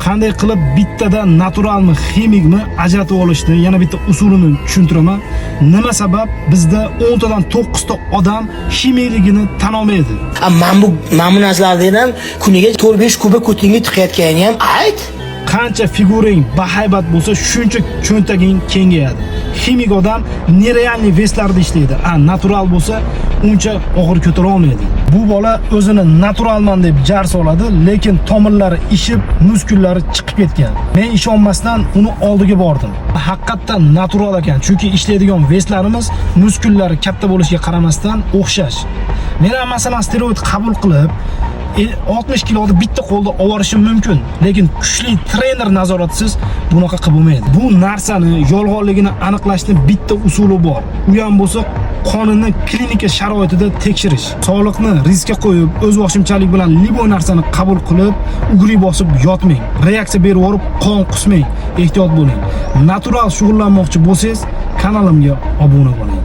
Qanday qilib bittada naturalmi, ximikmi ajratib olishni yana bitta usulini tushuntiraman. Nima sabab bizda 10 tadan 9 ta odam ximikligini tan olmaydi? A man bu narsalarni ham kuniga 4-5 kuba ko'tingga tiqayotganini ham ayt. Qancha figuring bahaybat bo'lsa, shuncha cho'ntaging kengayadi. Ximik odam нереальный вес larda ishlaydi, a natural bo'lsa, uncha og'ir ko'tara olmaydi. Bu bola o'zini naturalman deb jar soladi, lekin tomirlari ishib, muskullari chiqib ketgan. Men ishonmasdan uni oldiga bordim. Haqiqatdan natural ekan, chunki ishlaydigan вес larimiz muskullari katta bo'lishiga qaramasdan o'xshash. Men ham, masalan, steroid qabul qilib 60 kiloni bitta qo'lda oborishim mumkin, lekin kuchli trener nazoratisiz bunaqa qilib bo'lmaydi. Bu narsani yolg'onligini aniqlashni bitta usuli bor. U ham bo'lsa qonini klinika sharoitida tekshirish. Sog'liqni riskka qo'yib, o'z boshimchalik bilan любой narsani qabul qilib, ugri bosib yotmang. Reaksiya berib yuborib, qon qusmang. Ehtiyot bo'ling. Natural shug'ullanmoqchi bo'lsangiz, kanalimga obuna bo'ling.